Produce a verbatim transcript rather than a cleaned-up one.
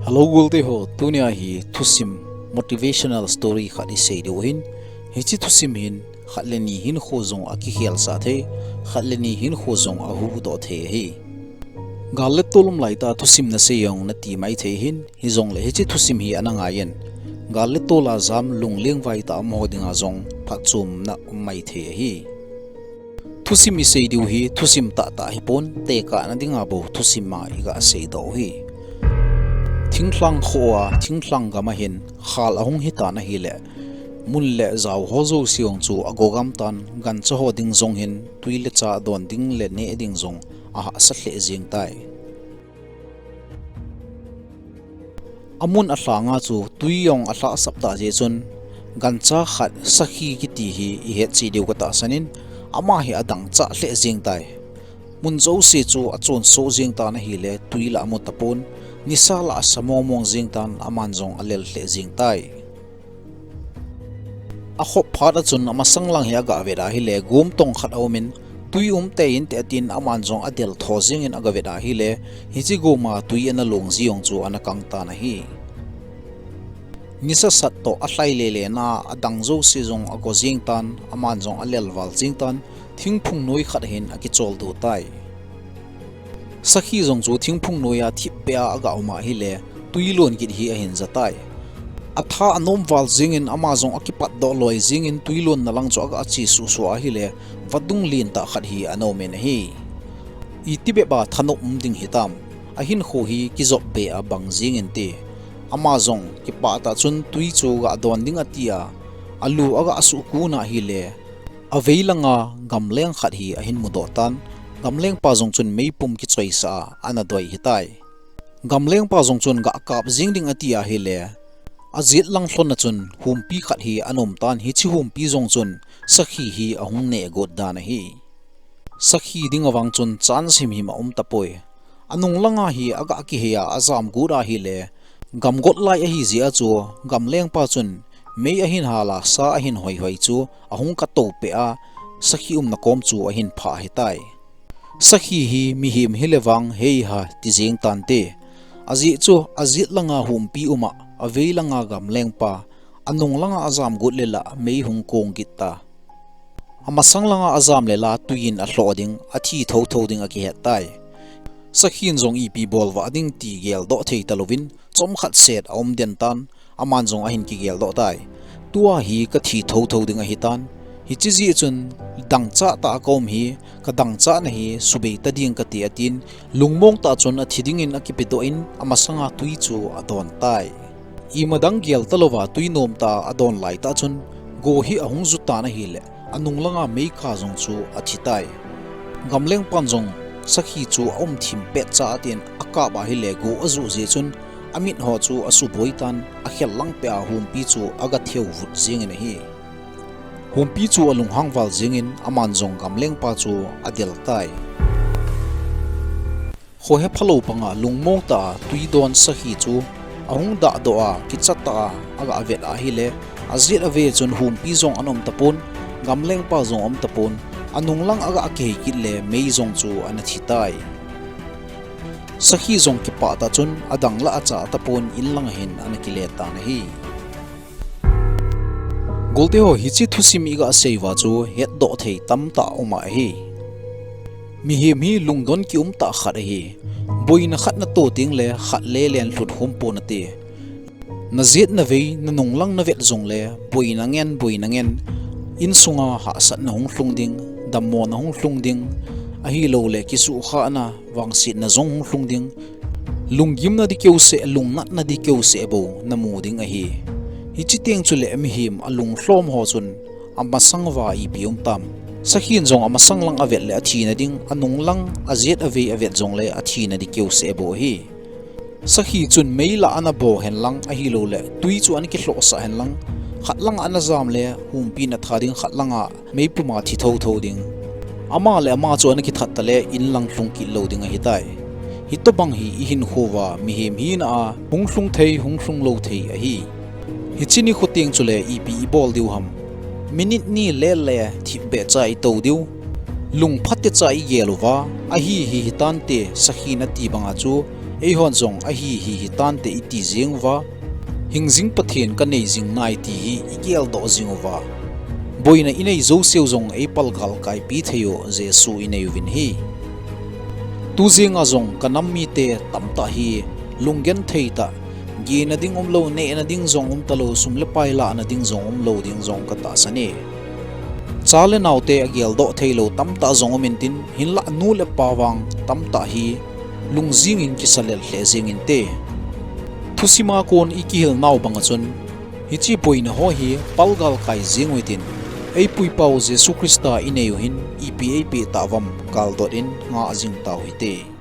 Hello, golte ho, tunia hi thusim, motivational story khat isei diu ahin, hiche thusim hin khat le ni hinkho jong akikhel sah thei, khat le ni hinkho jong ahuhdoh thei ahi. Gal le tol um laitah thusim nasei jong nati maithei ahin, hijongle hiche thusim hi ana ngaiyin, gal le tol a jam lunglengvai tah a umho dinga jong phatchomna um maithei ahi. Thusim isei diu hi thusim tahtah hipon, tekahna dinga bou thusim a iga seidoh u ahi. Thinglhang kho a, thinglhang gam a hin khal ahung hitan ahile, mun le jao ho jouse jong chu agogam tan, gancha ho ding jong hin twi le cha don ding le neh ding jong ahahsa lheh jeng tai. Amun alhanga chu twi jong alhahsap tah jeh chun, gancha khat sakhi kiti hi ihet cheh diu katahsan in, ama hi adangchah lheh jeng tai. Mun jouse chu achonsoh jeng tan ahile, twi lah amu tapon, nisa lah asa mongmong jeng tan, aman jong alel lheh jeng tai. Akhop phat a chun amasang lang hi aga vet ahile, gom tong khat aumin, twi umtei inte atin, aman jong adel tho jengin aga vet ahile, hiche gom a twi ana long ji jong chu ana kang tan ahi. Nisa sat toh alhai lele na, adang jouse jong ago jeng tan, aman jong alel val jeng tan, thingphung noi khat ahin akicholdo tai. Sakhi jong chu thingphung noi a thipbeh a aga um ahile, twi lon kit hi ahin ja tai. Atha anom val jengin, ama jong akipatdoh loi jengin, twi lonna lang chu aga che suhsuh ahile, vadung lentah khat hi ana umin ahi. Itibep a thanop um ding hitam, ahinkho hi kijop be a bang jengin te. Ama jong kipah tah chun twi chu ga don ding ati a, alu aga suhkun ahile, avei langa gamleng khat hi ahin mudoh tan, gamlengpa jong chun meipum kichoisah a ana doi hitai. Gamlengpa jong chun ga kap jeng ding ati ahile, ajet lang lhon a chun humpi khat hi ana um tan, hiche humpi jong chun sakhi hi ahung neh got dan ahi. Sakhi ding avang chun chance himhim aum tapoi. Anung langa hi aga kihei a ajam got ahile, gamgot lai ahi jeh a chu, gamlengpa chun mei ahin hal a, sa ahin hoihoi chu ahung kato peh a, sakhi umna kom chu ahin phah hitai. Sakhi hi mihem hile vang heiha ti jeng tante. Ajeh chu ajet langa humpi um a, avei langa gamlengpa, anung langa ajam got le la mei hung kong kit ta. Amasang langa ajam le la twi in alhoh ding, athi thotho ding akihet tai. Sakhin jong ipi bol vah ding ti geldoh thei talouvin, chomkhat set aum den tan, aman jong ahin kigeldoh tai. Tua hi kathi thotho ding ahitan. Hiche jeh chun dangchah tah a kaum hi, kadangchahna hi subei ta ding kati atin, lungmong tah chun athi dingin akipedoh in, amasanga twi chu adon tai. Imadang gel talouva twi nomtah a adon laitah chun, go hi ahung ju tan ahile, anung langa meikha jong chu athi tai. Gamlengpan jong sakhi chu aum thim petcha atin, akap ahile go ajuh jeh chun, amit ho chu asuboi tan, akhel lang peh a humpi chu aga theu vut jengin ahi. Humpi chu alunghang val jengin, aman jong gamlengpa chu adel tai. Khohe phalou panga lungmong tah a twi don sakhi chu ahung dahdoh a, kicha tah a aga vet ahile, ajet ave chun humpi jong ana um tapon, gamlengpa jong aum tapon, anung lang aga kihei kit le mei jong chu ana thi tai. Sakhi jong kipah tah chun adang lah achah tapon, in lang ahin ana kile tan ahi. Golte ho, hiche thusim iga sei uva chu hetdoh thei tamtah um ahi. Mihem hi lungdon kium tah khat ahi. Boina khat nato tengle khat le len lhut khum pon ati. Najet navei, nanung lang navet jongle, boina ngen, boina ngen, insunga hahsatna hung lhung ding, dammona hung lhung ding, ahiloule kisuhkhahna, vangsetna jong hung lhung ding, lunggimna ding keuseh, lungnatna ding keuseh bou namu ding ahi. Hiche teng chule mihem alunglhom ho chun amasang uva ipi um tam. Sakhin jong amasang lang avet le athina ding, anung lang ajet avei avet jongle athina ding keuseh bou ahi. Sakhi chun mei lah ana bo henlang ahiloule, twi chu ana kilhohsah henlang, khat langa ana jam le humpin atha ding, khat langa meipuma thi thotho ding. Ama le ama chu ana kithat tale inlang lhung kit lou ding ahitai. Hitobang hi ihinkho uva mihem hina a hung lhung thei, hung lhung lou thei ahi. Hiche nikho teng chule ipi ibol diu ham. Minute ni lele thipbeh cha itou diu. Lungphatecha igel uva, ahi hi hitante sakhi nati banga chu eihon jong ahi hi hitante iti jeng uva, hingjing Pathen kanei jing nai ti hi igeldoh jing uva, boina inei jouseu jong eipal galkaipi thei u Jesu inei uvin ahi. Tujenga jong kanam mite tamtah hi lunggenthei tah, gena ding umlou, nehna ding jong umtalou, sum le pai lahna ding jong umlou ding jong katahsan e. Cha le naote ageldoh theilou tamtah jong um intin, hinlah nu le pa vang tamtah hi lungjing in kisa lel lheh jeng inte. Thusima kon ikihil nau banga chun, hiche boina ho hi pal galkai jeng u hitin, eipuipau Jesu Christa inei u hin ipi eipeh tah uvam galdot in ngah jing tau hite.